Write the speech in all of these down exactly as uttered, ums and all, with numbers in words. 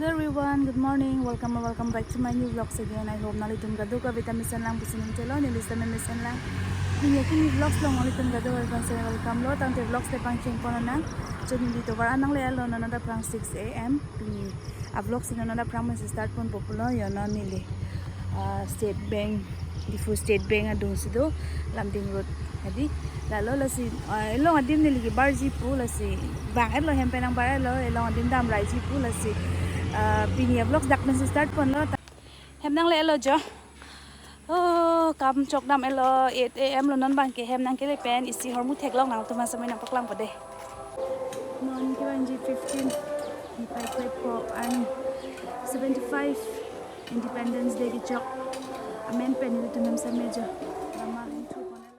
Hello everyone, good morning. Welcome or welcome back to my new vlogs again. I hope nanglitum kadokave ta mesen lang pusi ningje lo, neli sitame mesen lang. Pini akimi vlogs along nanglitum kadokave aphan sitame welcome lo, tangte vlogs le pangcheng pon nang. Jo neli tovar an nangle-etlo, non adapprang six a m. Pini a vlogs non adapprang mesen start ponpo pulo, jo non neli, ah, State Bank, Diphu State Bank adung si do, Lumding Road. Adi, lalo lasi, ah, elong adim neli kebarji pu lasi, bang-etlo hem pen nangbar-etlo, elong adim damraiji pu lasi, ah, pini a vlogs dak mesen start ponlo. Hem nangle-etlo jo. Oh, kam chokdam-etlo, eight a m lo, non abangke hem nangkele pen isi hormu theklong nangtum aphan sitame nangpaklangpo dei. Non kevangji fifteen, ni pai kre po an seventy-five Independence Day kechok amen pen nelitum hem sitame jo. Lama inthu ponlo.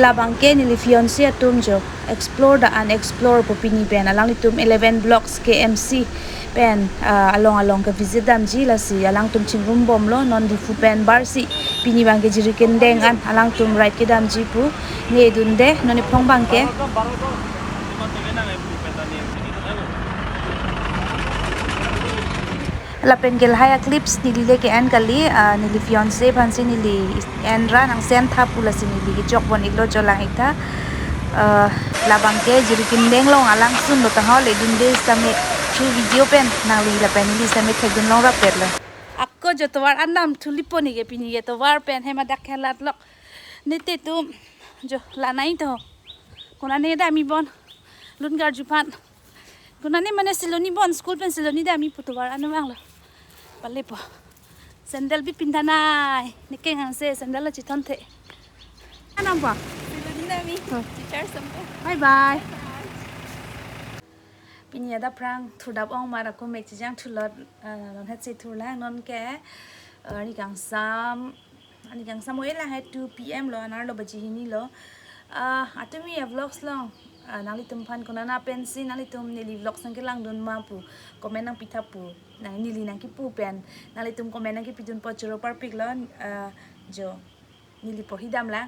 Labangke neli fiancé atum jo, Explore the Unexplored pu pini pen alanglitum eleven Blocks K M C pen, ah, along along kevisit damji lasi alangtum chingrum bomlo, non Diphu pen barsi pini abangke Jirikindeng an alangtum ride kedamji pu ne dunde, non ephong abangke. Lapen ke lahai a clips neli le ke-en kali, ah, neli fiancé aphansi neli en ra nang send tha pu lasi neli kechok bon-iklo jo lang-ik tha. Ah, labangke Jirikindeng along alangsun lo, ta ho le dunde sitame through video pen nangli lapen neli sitame thekdun longrap-etlo. Ako jo tovar an damthu lipo, neke pini ke tovar pen hem adak helat lok. Nelitum jo la nai to. Konane damji bon. Lun karju aphan. Konane mane Siloni bon, school pen Siloni damji pu tovar an vanglo. Palepo. Sandal bi pindha nai. Neke nganse sandal la chithonthe. Anam pa? Siloni damji. Oh. Teacher sampo. Bye bye. Pini adapprang thurdap ong mar ako mek chijang thulot, ah, non het si thurlang, non ke, ah, arni kangsam, arni kangsam oi lang hai two p m lo, anerlo baji hini lo. Ah, atumi a vlogs along, ah, nanglitum aphan konana pensi nanglitum neli vlogs nangkelangdun ma pu comment nangpitha pu, nang neli nangkipu pen nanglitum comment nangkipidunpo, choro parpiklo, ah, jo. Neli porhi damlang.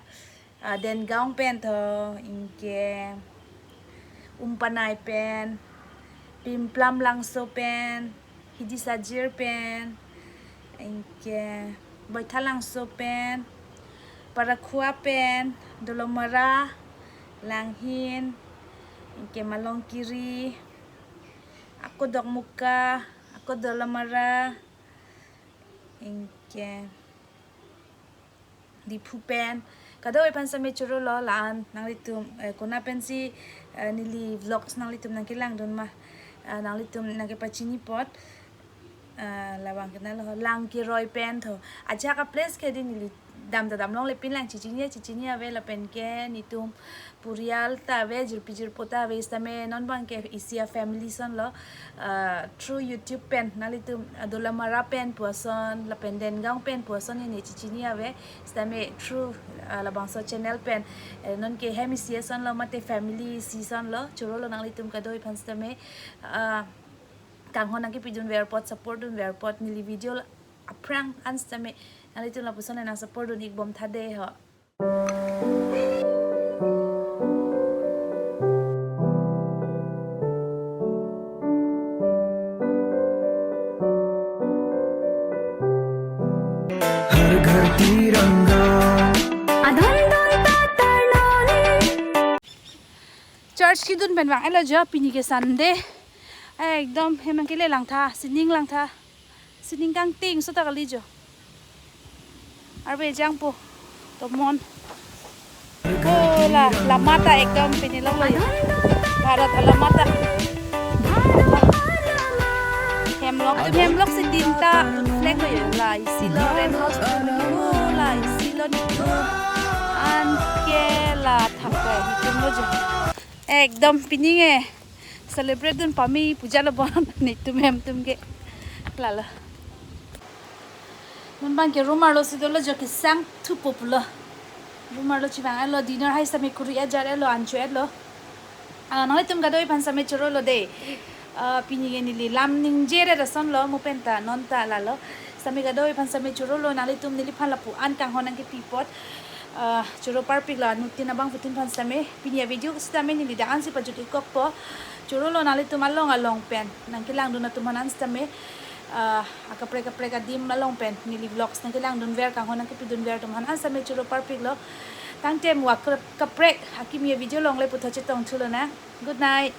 Ah, Dengaon pen tho, anke Umpanai pen, Pimplam Langso pen, Hidi Sajir pen, anke Boithalangso pen, Parakhua pen, Dolamara, Langhin, anke Malongkiri, ako Dokmoka, ako Dolamara, anke Diphu pen. Kadokave aphan sitame chorolo, la-an nanglitum, eh, kona pensi, eh, neli vlogs nanglitum nangkelangdun ma, eh, nanglitum nangkepachini apot, eh, labang kena lo, Langkeroi pen tho. Ajahak a place ke di neli dam ta damlongle pin lang, chechini chechini ave, lapen ke netum purial ta ave, jirpi jirpo ta ave, sitame non abangke isi a family ason lo, ah, through YouTube pen nanglitum, ah, Dolamara pen pu ason lapen Dengaon pen pu ason ne chechini ave, sitame through, ah, labangso channel pen, eh, non ke hem isi ason lo mate family isi ason lo, chorolo nanglitum kadokave aphan sitame, ah, kanghon nangkepidunver apot, support dunver apot, neli video aphrang an sitame nanglitum lapuson nang support dun-ik bom tha dei ho. हर घर तिरंगा। Adon don ta tarnoni. Church kedun pen vang-etlo jo, pini ke Sunday. Ekdom hem nangkele langtha, sining langtha. Sining kangting so ta kali jo. Arve jangpo. Tomon. Oh la, lama ta ekdom pini longlo jo. Bharat alama ta. Hem lok, hem lok si tinta flag lo jo. La isi lo red rose, oh la isi lo nitum. Anke la thap ko nitum lo jo. Ekdom pini ke celebrate dun pame puja lo bon netum hem atum ke. Lalo. Non abangke room arlo si dolo jo, kesang thupo pulo. Room arlo chevang-etlo, dinner hai sitame kuri ajar-etlo, ancho-etlo. Ah, nanglitum kadokave aphan sitame chorolo dei. Ah, pini ke neli lam ningje-re ason lo, mo pen ta, non ta lalo. Sitame kadokave aphan sitame chorolo, nanglitum neliphan lapu-an kanghon nangkepi apot. Ah, choro parpiklo anuttin abangphutin aphan sitame. Pini avideo sitame neli dak-ansi pajut-ik kokpo. Choro lo nanglitum along along pen nangkelangdun atum aphan an sitame, ah, akaprek kaprek adim along pen neli vlogs nangkelangdunver, kanghon nangkepidunver atum aphan an sitame choro parpiklo. Tangte mo akre- kaprek akimi avideo along le puthot chetongthu lonang. Good night.